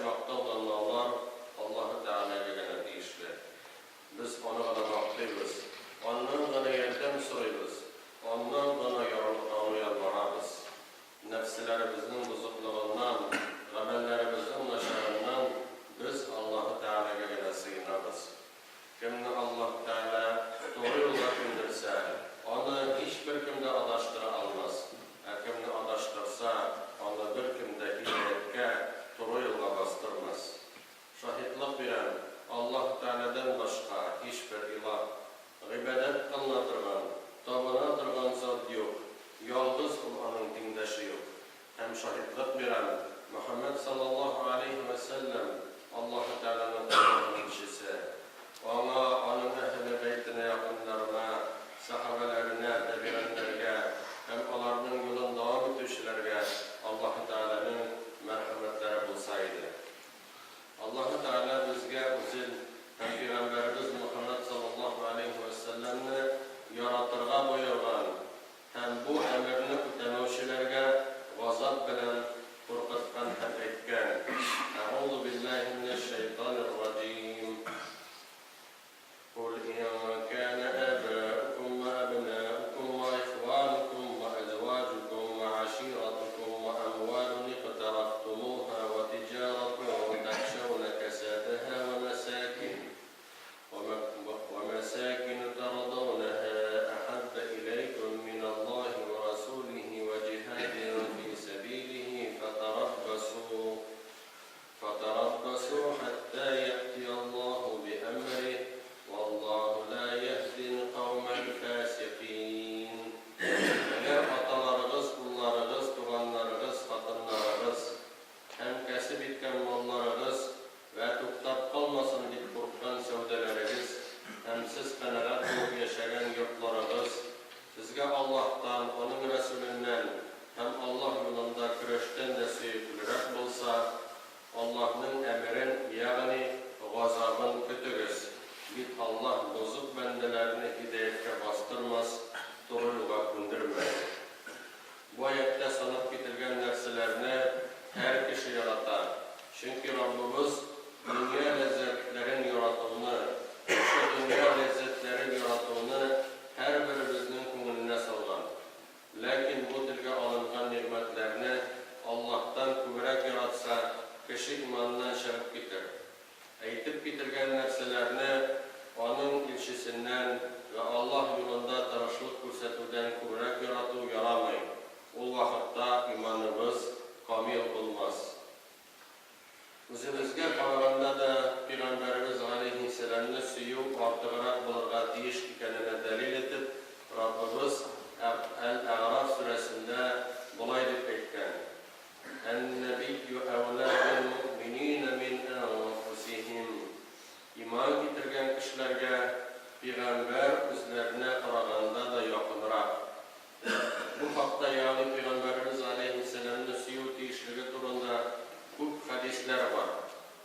мактау-данлаулар Аллаһы Тәгаләгә генә тиешле. Без Аны гына мактыйбыз, Аннан гына ярдәм сорыйбыз, Аннан гына ярлыкауны ялварабыз. Нәфселәребезнең бозыклыгыннан, гамәлләребезнең начарыннан без Аллаһы Тәгаләгә генә сыенабыз. Кемне Аллаһ Тәгалә туры юлга күндерсә, аны һичбер кем дә адаштыра алмас, ә кемне адаштырса, аны беркем дә һидаяткә, туры юлга бастырмас. Шаһитлык бирәм, Аллаһ Тәгаләдән башка һичбер илаһ, гыйбадәт кылына торган, табына торган зат юк, ялгыз Ул, Аның тиңдәше юк. Һәм шаһитлык бирәм, Мөхәммәд саллаллаһу галәйһи вә сәлләм, Аллаһы Тәгаләнең колы һәм илчесе. Аңа, аның әһеле бәйтенә якыннарына, сәхабәләренә, тәбигыннәргә һәм аларның юлын дәвам итүчеләргә Аллаһы Тәгаләнең мәрхәмәтләре булса иде. Аллаһы Тәгалә безгә Үзен һәм пәйгамбәребез Мөхәммәд саллаллаһу галәйһи вә сәлләмне яратырга боерган, Һәм бу әмерне үтәмәүчеләргә газап белән куркыткан һәм әйткән, Әгъузу биллаһи минәш шәйтанир раҗим. Кул ин кана абаукум ва абнаукум ва ихванукум ва азваҗукум ва аширатукум ва амвалун иктарафтумуха ва тиҗаратун тахшауна касадаһа ва масакин ومساكن ترضونها أحب إليكم من الله ورسوله وجهاد في سبيله فتربصوا فتربصوا حتى يأتي الله بأمره والله لا يهدي القوم الفاسقين. Әгәр аталарыгыз, улларыгыз, туганнарыгыз, хатыннарыгыз һәм кәсеп иткән малларыгыз вә туктап калмасын дип курыккан сәүдәләрегез һәм сез канәгать булып яшәгән йортларыгыз сезгә Аллаһтан, Аның Рәсүленнән һәм Аллаһ юлында көрәштән дә сөеклерәк булса, Аллаһның әмерен, ягъни газабын көтегез, бит Аллаһ бозык бәндәләрне һидаяткә бастырмас, туры юлга күндермәс. Бу аятьтә санап кителгән нәрсәләрне һәр кеше ярата, чөнки Раббыбыз дөнья ләззәтләрен яратуны, шушы дөнья ләззәтләрен яратуны һәрберебезнең күңеленә салган. Ләкин бу телгә алынган нигъмәтләрне Аллаһтан күбрәк яратса, кеше иманыннан чыгып китер. Әйтеп кителгән нәрсәләрне Аның илчесеннән вә Аллаһ юлында тырышлык күрсәтүдән күбрәк ярату ярамый, ул вакытта иманыбыз камил булмас. Үзебезгә караганда да пигамбәребез галәйһиссәламне сөю артыграк булырга тиеш икәненә дәлил итеп Раббыбыз Әл-Әгъраф сүрәсендә болай дип әйткән, Ән-нәбийю әүлә бил-муъминина мин әнфусихим, Иман китергән кешеләргә пигамбәр үзләренә караганда да якынрак. Бу хакта, ягъни пигамбәребез галәйһиссәламне сөю тиешлеге турында күп хәдисләр бар.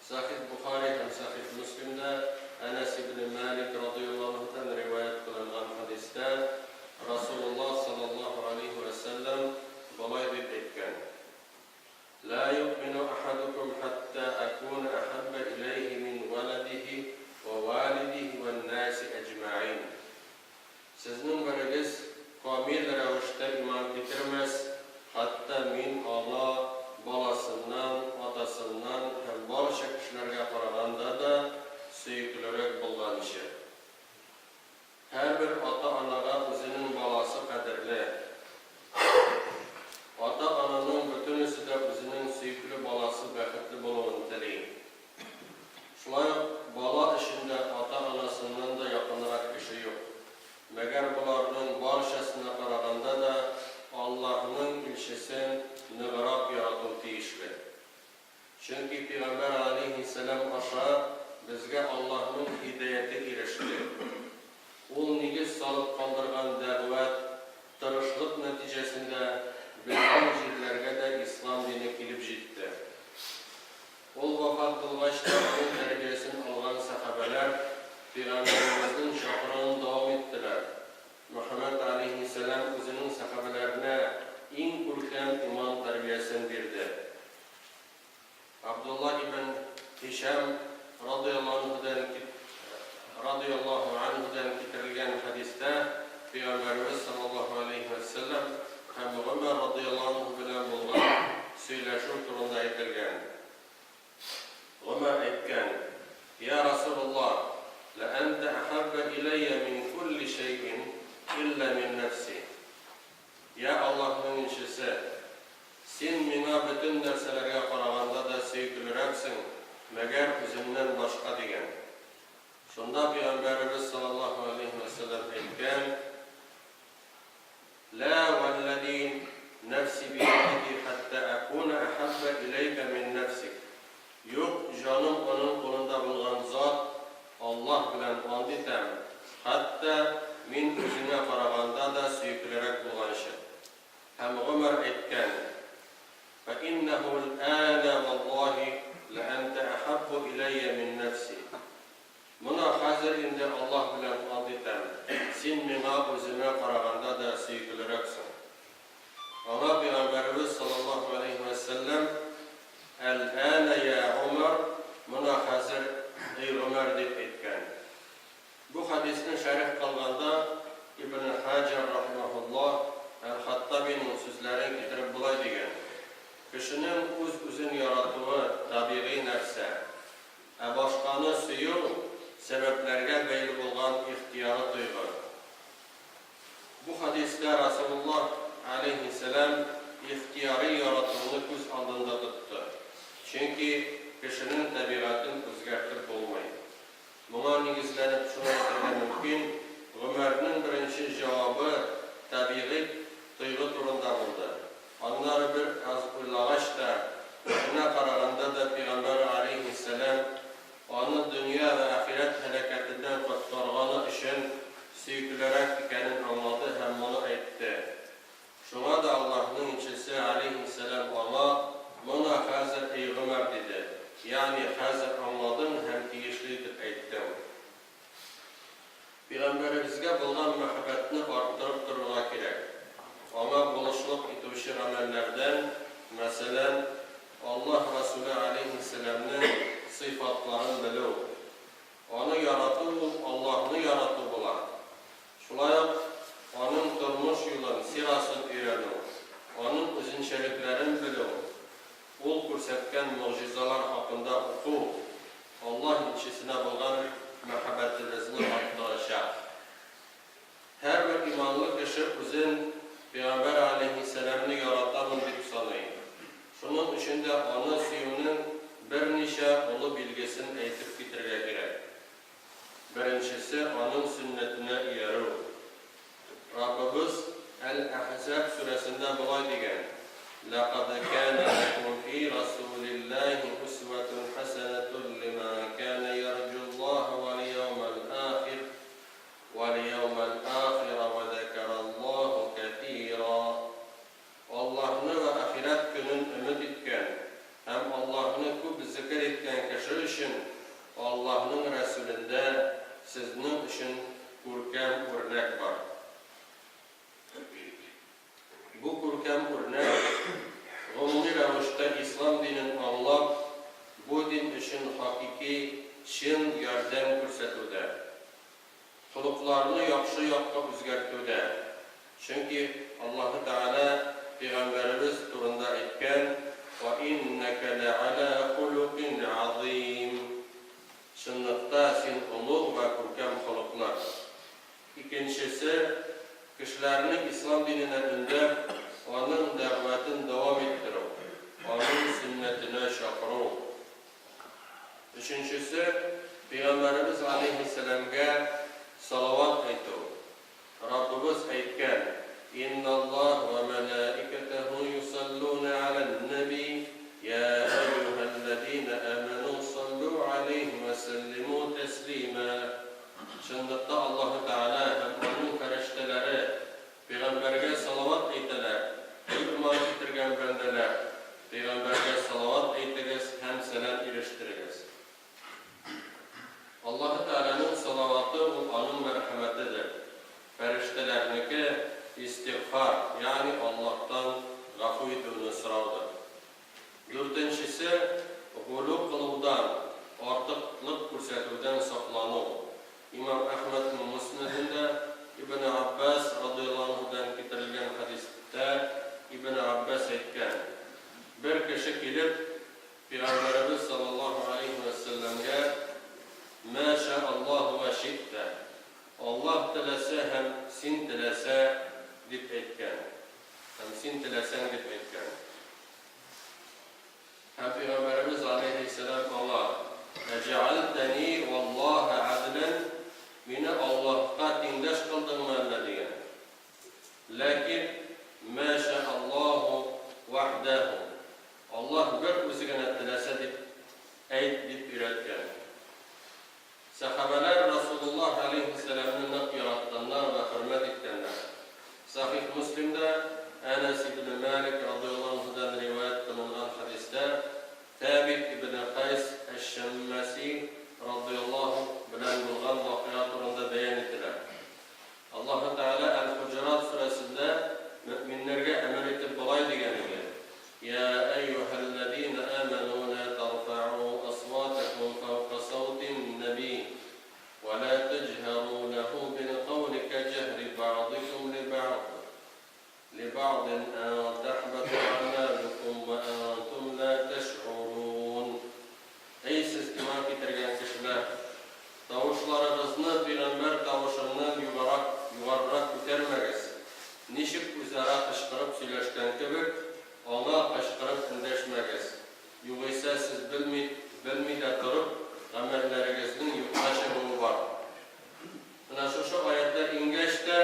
Сахих Бохари һәм Сахих Мөслимдә Әнәс ибне Малик радыяллаһу анһудан риваять кылынган хәдистә Расулуллаһ саллаллаһу галәйһи вә сәлләм болай дип әйткән, Лә юъмину әхәдукум хәттә әкүнә әхәббә иләйһи мин вәләдиһи вә валидиһи вән-наси әҗмәгыйн. Сезнең берегез камил рәвештә иман китермәс, хәтта мин аңа баласыннан, атасыннан һәм барча кешеләргә караганда да сөеклерәк булганчы. Һәрбер ата-анага үзенең баласы кадерле. Ата-ананың бөтенесе дә үзенең сөекле баласы бәхетле булуын тели. Шулай ук бала өчен дә ата-анасыннан да якынрак кеше юк. Мәгәр боларның барчасына караганда да Аллаһның илчесен ныграк ярату тиешле. Чөнки пигамбәр галәйһиссәлам аша безгә Аллаһның һидаяте иреште. Ул нигез салып калдырган дәгъват, тырышлык нәтиҗәсендә безнең җирләргә дә ислам дине килеп җитте. Ул вафат булгач та аның тәрбиясен алган сәхабәләр пигамбәребезнең чакыруын дәвам иттеләр. Мөхәммәд галәйһиссәлам үзенең сәхабәләренә иң күркәм иман тәрбиясен бирде. Абдулла ибн Һишам радыяллаһу радыяллаһу анһудан китерелгән хәдистә Пәйгамбәребез саллаллаһу галәйһи вә сәлләм һәм Гомәр радыяллаһу анһу белән булган сөйләшү турында әйтелгән. Гомәр әйткән, Йа Расулуллаһ, лә әнтә әхәббә иләйя мин кулли шәйин илля мин нәфси. Йә Аллаһның илчесе! Син миңа бөтен нәрсәләргә караганда да сөеклерәксең, мәгәр үземнән башка, дигән. Шунда Пәйгамбәребез салләллаһу галәйһи вә сәлләм әйткән, Лә вәлләзи нәфси биядихи хәттә әкүнә әхәббә иләйкә мин нәфсик. Юк, җаным аның кулында булган зат Аллаһ белән ант итәм, хәтта мин үзеңә караганда да сөеклерәк булганчы. Һәм Гомәр әйткән, Фә иннәһү әл-әнә валлаһи лә әнтә әхәббу иләйя мин нәфси. Мона хәзер инде Аллаһ белән ант итәм, син миңа үземә караганда да сөеклерәксең. Аңа Пәйгамбәребез саллаллаһу галәйһи вә сәлләм, Әл-әнә йә Гомәр, мона хәзер, эй Гомәр, дип әйткән. Бу хәдисне шәрех кылганда Ибн Хаҗәр рахимаһуллаһ Әл-Хаттабиның сүзләрен китереп болай дигән, Кешенең үз-үзен яратуы табигый нәрсә. Ә башканы сөю, сәбәпләргә бәйле булган ихтыяры тойгы. Бу хәдистә Расулуллаһ галәйһиссәлам ихтыярый яратуны күз алдында тотты. Чөнки кешенең табигатен үзгәртеп булмый. Моңа нигезләнеп шуны әйтергә мөмкин, Гомәрнең беренче җавабы табигый тойгы турында булды. Аннары бер аз уйлагач та, үзенә караганда да Пәйгамбәр галәйһиссәлам аны дөнья вә ахирәт һәлакәтеннән коткарганы өчен сөеклерәк икәнен аңлады һәм моны әйтте. Шуңа да Аллаһның илчесе галәйһиссәлам аңа, Мона хәзер, эй Гомәр, диде, ягъни хәзер аңладың һәм тиешле итеп әйттең. Пәйгамбәребезгә булган мәхәббәтне арттырып торырга кирәк. Аңа булышлык итүче гамәлләрдән, мәсәлән, Аллаһ Расүле галәйһиссәламнең сыйфатларын белү. Аны ярату ул Аллаһны ярату була. Шулай ук аның тормыш юлын, сирасын өйрәнү, аның үзенчәлекләрен белү, ул күрсәткән могҗизалар хакында уку Аллаһ илчесенә булган мәхәббәтебезне арттырачак. Һәрбер иманлы кеше үзен Пәйгамбәр галәйһиссәламне яратамын дип саный. Шуның өчен дә аны сөюнең берничә олы билгесен әйтеп китергә кирәк. Беренчесе, аның сөннәтенә иярү. Раббыбыз Әл-Әхзаб сүрәсендә болай дигән, Ләкад кәнә ләкүм фи расулиллаһи усвәтун хәсәнәтун лимән кәнә ярҗуллаһа вәл-яумәл ахир вәл-яумәл ахира вә зәкәрәллаһу кәсира. Аллаһны вә ахирәт көнен өмет иткән һәм Аллаһны күп зекер иткән кеше өчен Аллаһның Рәсүлендә сезнең өчен күркәм үрнәк бар. Бу күркәм үрнәк, гомуми рәвештә ислам динен аңлап, бу дин өчен хакыйки, чын ярдәм күрсәтүдә. Холыкларны яхшы якка үзгәртүдә. Чөнки Аллаһы Тәгалә Пәйгамбәребез турында әйткән, Вә иннәкә лә'алә хулукин газыйм. Чынлыкта син олуг вә күркәм холыклы. Икенчесе, кешеләрне ислам диненә өндәп, аның дәгъвәтен дәвам иттерү, аның сөннәтенә чакыру. Өченчесе, Пәйгамбәребез галәйһиссәламгә салават әйтү. Раббыбыз әйткән, Инналлаһ вә мәләикәтәһү юсаллүнә галән-нәби, йә әйюһәлләзинә әмәнү саллү галәйһи вә сәллимү тәслимә. Чынлыкта Аллаһы Тәгалә һәм Аның фәрештәләре Пәйгамбәргә салават әйтәләр, Әй иман китергән бәндәләр, Пәйгамбәргә салават әйтегез һәм сәлам ирештерегез. Аллаһы Тәгаләнең салаваты ул Аның мәрхәмәтедер. Фәрештәләрнеке, истигъфар, ягъни Аллаһтан гафу итүне сораудыр. Дүртенчесе, ши'тә, Аллаһ теләсә һәм син теләсә, дип әйткән. Һәм син теләсәң, дип әйткән. Һәм Пәйгамбәребез галәйһиссәлам аңа, Әҗәгальтәни валлаһа гәдлән, Мине Аллаһка тиңдәш кылдыңмы әллә? дигән. Ләкин мә шәә Аллаһу вахдәһу, Аллаһ бер үзе генә теләсә дип әйт, дип өйрәткән. Сәхабәләр Расулуллаһ галәйһиссәламне нык яратканнар вә хөрмәт иткәннәр. Сахих Мөслимдә Әнәс ибне Мәлик радыяллаһу анһудан риваять кылынган хәдистә Тәбит ибне Кайс әш-Шәммәси радыяллаһу белән булган вакыйга турында бәян ителә. Аллаһы Тәгалә Әл-Хуҗурат сүрәсендә мөэминнәргә әмер итеп болай дигән иде, Йә әйюһәлләзинә әмәнү лә тәрфәгү асватәкүм фәүкә сәүтин-нәби вә лә тәҗһәрү ләһү бил-кәүли кәҗәһри бәгъдикүм либәгъд либәгъдин ән тәхбәтә әгъмәлүкүм вә әнтүм лә тәшгурун. Әй сез иман китергән кешеләр! Тавышларыгызны пәйгамбәр тавышыннан югарак югарырак күтәрмәгез, ничек үзара кычкырып сөйләшкән кебек, аңа кычкырып эндәшмәгез, югыйсә сез белми белми дә торып, гамәлләрегезнең юкка чыгуы бар. Менә шушы аятьләр иңгәч тә,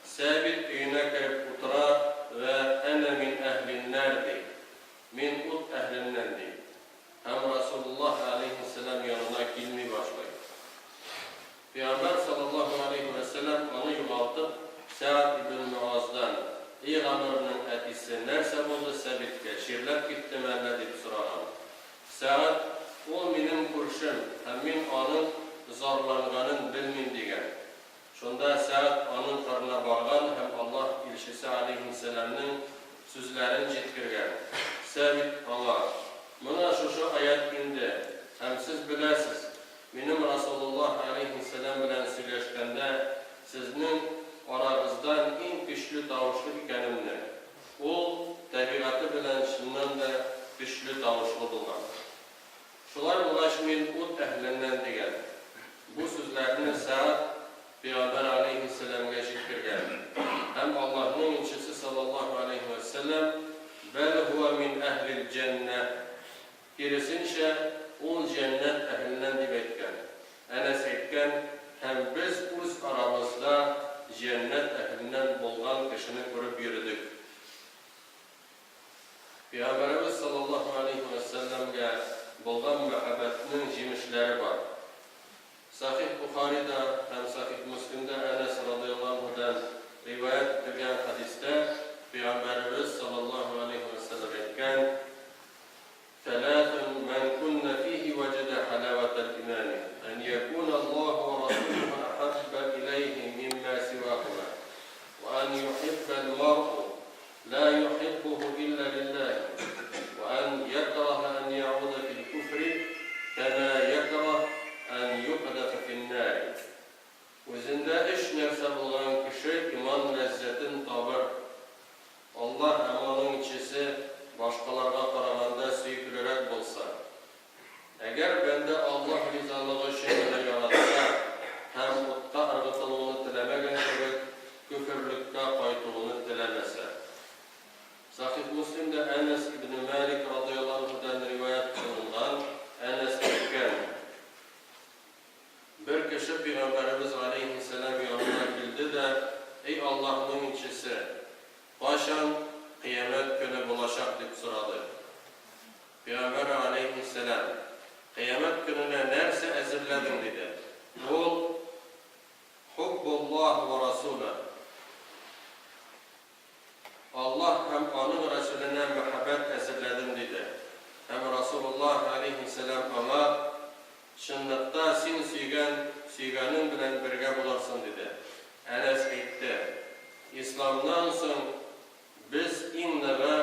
Сәбит өенә кереп утыра вә әнә мин әһлин-нар ди. Мин ут әһленнән, ди. Һәм Расулуллаһ галәйһиссәлам янына килми башлый. Пәйгамбәр саллаллаһу галәйһи вә сәлләм аны югалтып, Сәгъд ибн Муаздан, Эй Гамрның әтисе, нәрсә булды Сәбиткә, чирләп киттеме әллә, дип сораган. Сәгъд, Ул минем күршем һәм мин аның зарланганын белмим, дигән. Шунда Сәгъд аның кырына барган һәм Аллаһ илчесе галәйһиссәламнең сүзләрен җиткергән. Сәбит аңа, Мона шушы аять иңде, һәм сез беләсез, минем Расулуллаһ галәйһиссәлам белән сөйләшкәндә сезнең арагыздан иң көчле тавышлы икәнемне. Ул табигате белән чыннан да көчле тавышлы булган. Шулай булгач, мин ут әһеленнән, дигән. Бу сүзләрне Сәгъд пәйгамбәр галәйһиссәламгә җиткергән. Һәм Аллаһның илчесе саллаллаһу галәйһи вә сәлләм, Бәл һуә мин әһлил җәннә, Киресенчә, ул җәннәт әһеленнән, дип әйткән. Әнәс әйткән, Һәм без үз арабызда җәннәт әһеленнән булган кешене күреп йөредек. Пәйгамбәребез саллаллаһу галәйһи вә сәлләмгә булган мәхәббәтнең җимешләре бар. Сахих Бухарида һәм Сахих Мөслимдә Әнәс радыяллаһу анһудан риваять ителгән хәдистә Пәйгамбәребез саллаллаһу галәйһи вә сәлләм әйткән, Сәләсүн мән куннә фиһи вәҗәдә хәләвәтәл имани, ән йәкүнә Аллаһу вә расулүһү әхәббә иләйһи миммә сиваһүмә, вә ән юхиббәл мәръу лә юхиббүһү илля лилләһи, вә ән йәкраһә ән йәгудә фил күфри кәмә йәкраһ ән юкдәфә фин-нари. Үзендә өч нәрсә булган кеше иман ләззәтен табыр. Аллаһ һәм Аның илчесе башкаларга караганда сөеклерәк булса. Әгәр бәндә Аллаһ ризалыгы өчен генә яратса һәм утка ыргытылуны теләмәгән кебек, көферлеккә кайтуны теләмәсә. Сахих Мөслимдә Әнәс ибне Мәлик радыяллаһу анһудан риваять кылынган, Әнәс әйткән, Бер кеше пәйгамбәребез галәйһиссәлам янына килде дә, Әй Аллаһның илчесе, кайчан Кыямәт көне булачак? дип сорады. Пәйгамбәр галәйһиссәлам, Кыямәт көненә нәрсә әзерләдең? диде. Ул, Хуббуллаһ вә расуләһ. Аллаһ һәм Аның Рәсүленә мәхәббәт әзерләдем, диде. Һәм Расулуллаһ галәйһиссәлам аңа, Чынлыкта син сөйгән сөйгәнең белән бергә булырсың, диде. Әнәс әйтте, Исламнан соң без иң ныгы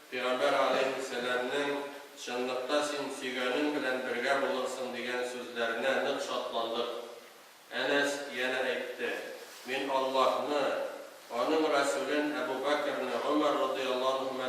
Пәйгамбәр галәйһиссәламнең, Чынлыкта син сөйгәнең белән бергә булырсың, дигән сүзләренә нык шатландык. Әнәс янә әйтте, Мин Аллаһны, Аның Рәсүлен, Әбү Бәкерне, Гомәр радыяллаһу анһумәне,